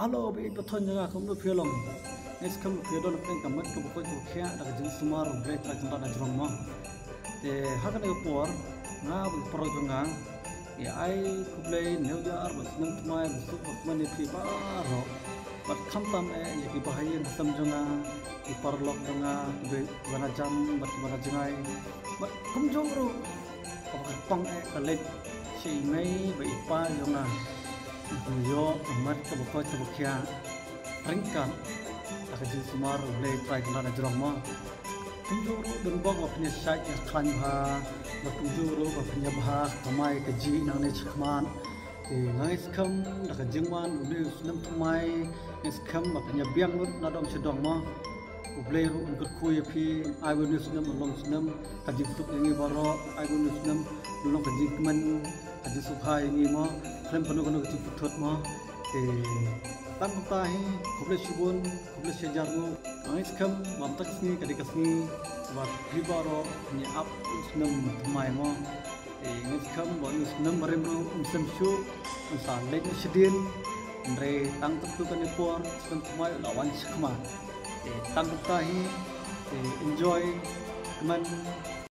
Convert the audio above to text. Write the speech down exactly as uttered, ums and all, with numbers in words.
Hello, ba ïeit ba thoh jong nga, kumno phi long? Ngi skhem ba phi don pdeng ka met kaba koit kaba khiah da ka jingsumar U Blei Trai Kynrad na jrong mo. Te ha kane ka por nga bad ki paralok jong nga ngi ai khublei New Year bad snem thymmai ba suk ba kmen ïa phi baroh. Bad khamtam eh ïa ki bahaïing hasem jong nga, ki paralok jong nga, kiba na jan bad kiba na jngai. Bad kumjuh ruh kaba kyrpang eh ka leit sha i mei bad i pa jong nga. Ïoh ka met kaba koit kaba khiah ryngkat da ka jingsumar U Blei Trai Kynrad na jrong mo. Kumjuh ruh don bok ba phin ïa shait ïa khlaiñ bha, bad kumjuh ruh ba phin ïa bha kamai kajih nangne shakhmat. Te nga ngeit skhem da ka jingwan une u snem thymmai, ngeit skhem ba phin ïa biang lut na dong sha dong mo. U Blei ruh un kyrkhu ïa phi, ai ba une u snem un long snem ka jingsuk ïa ngi baroh, ai ba une u snem un long ka jingkmen, ka jingsuk ha ïa ngi mo, khlem kano kano ka jingpyntut mo. Te tang kumta hi, khublei shibun, khublei shihajar nguh. Nga ngeit skhem ba mynta ka sngi ka dei ka sngi ba phi baroh phin ïa ap u snem thymmai mo. Te nga ngeit skhem ba une u snem barim ruh um sem shuh, un sa leit na shadien. Hynrei tang katto katne por u snem thymmai u la wan shakhmat. Te tang kumta hi, te enjoy, kmen.